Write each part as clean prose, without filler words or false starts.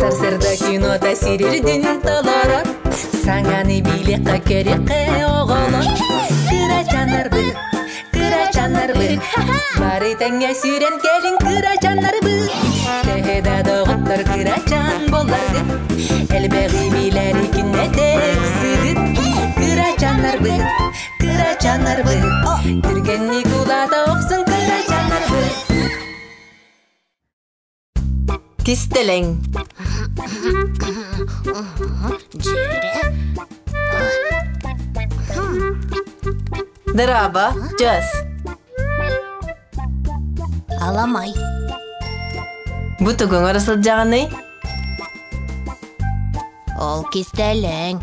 Сарсыарда кинота сирирдин толорор, Саҥаны билиэххэ көрүөххэ оҕолор. Кырачааннарбыт, кырачааннарбыт, Бары тэҥҥэ сүүрэн кэлиҥ кырачааннарбыт. Төһө да доҕоттор кырачаан буолларгыт, Элбэҕи билэри күннэтэ ыксыгыт. Кырачааннарбыт, кырачааннарбыт, Түргэнник улаата охсун кырачааннарбыт. Кистэлэҥ. Дыраба, дьас. Аламай. Бу тугуҥ ора сылдьаҕыный? Ол кистэлэҥ.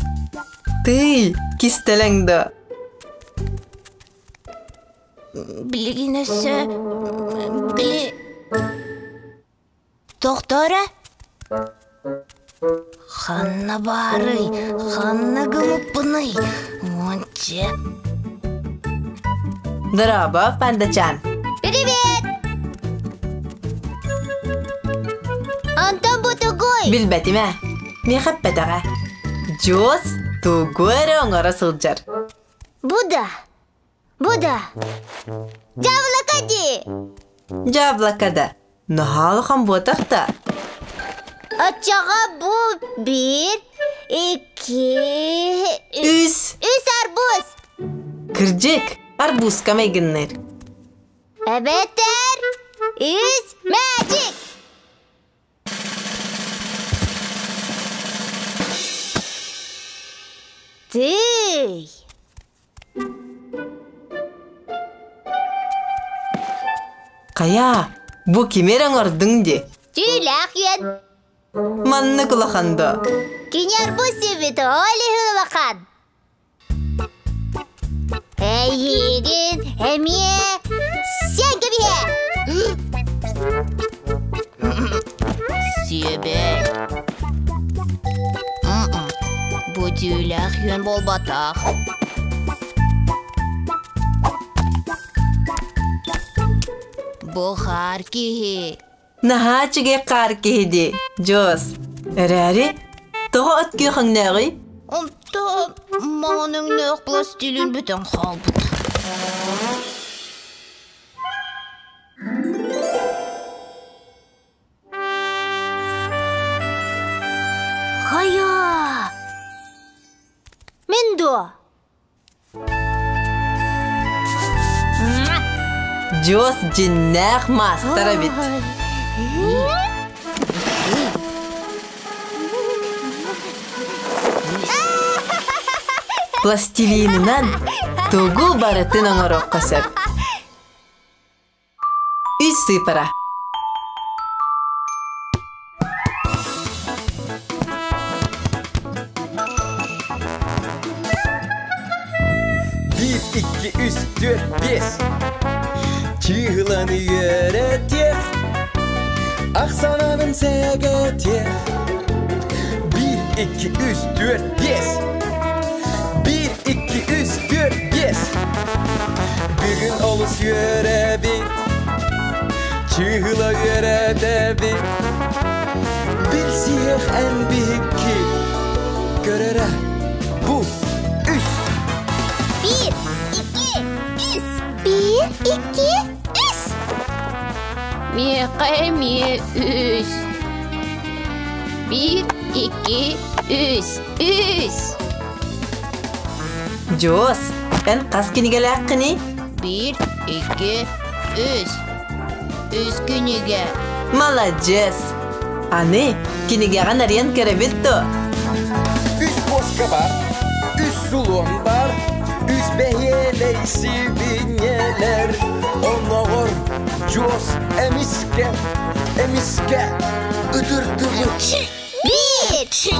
Тыый, кистэлэҥ да. Билигин өссө били тохтоо эрэ ханна баарый ханна гымыппыный уонча Дорообо, пандачан. Привет! Антон бу тугуй? Билбэтим ээ. Миэхэ эппэтэҕэ. Дьуос тугу эрэ оҥоро сылдьар. Бу да. Бу да. Дьаблака дии. Дьаблака да. Наһаа улахан буотах да. Оччоҕо бу биир, икки, Үс. Үс арбуз. Кырдьык, арбузка майгынныыр. Эбэтэр үс мээчик. Тыый! Хайа, бу кими эрэ оҥордуҥ дии? Түүлээх үөн. Маннык улахан дуо? Кини арбуз сиэбит ол иһин улахан. Эйигин эмиэ сиэн кэбиһэ! Сиэбэй. Бу түүлээх үөн буолбатах. Бу хаар киһи. Наһаа үчүгэй хаар киһи дии, Дьуос. Эрээри, тоҕо от күөх өҥнөөҕүй? Онтон маҥан өҥнөөх пластилин бүтэн хаалбыт. Хайа! Мин дуо? Дьуос дьиннээх маастар эбит. Пластилинынан тугу барытын оҥоруохха сөп. Үс сыыпара. Биир, икки, үс, түөрт, биэс. Чыыһыланы үөрэтиэх, ахсананын сэгэтиэх. Биир, икки, үс, түөрт, биэс. Биир, икки, үс, түөрт, биэс. Бүгүн олус үөрэбит, чыыһыла үөрэтэбит. Билсиэх эн биһикки, көрөрө бу үс. Биир, икки, үс. Биир, икки, үс. Миэхэ эмиэ үс. Биир, икки, үс, үс. Дьуос, эн хас кинигэлээххиний? Биир, икки, үс. Үс кинигэ. Маладьыас! Аны кинигэҕин арыйан көрөбүт дуо? Үс куоска бар, үс сулуон бар, үс бэһиэлэй сибиньэлэр. Онноҕор дьуос эмискэ, эмискэ ытырдыбыт. Биир, икки.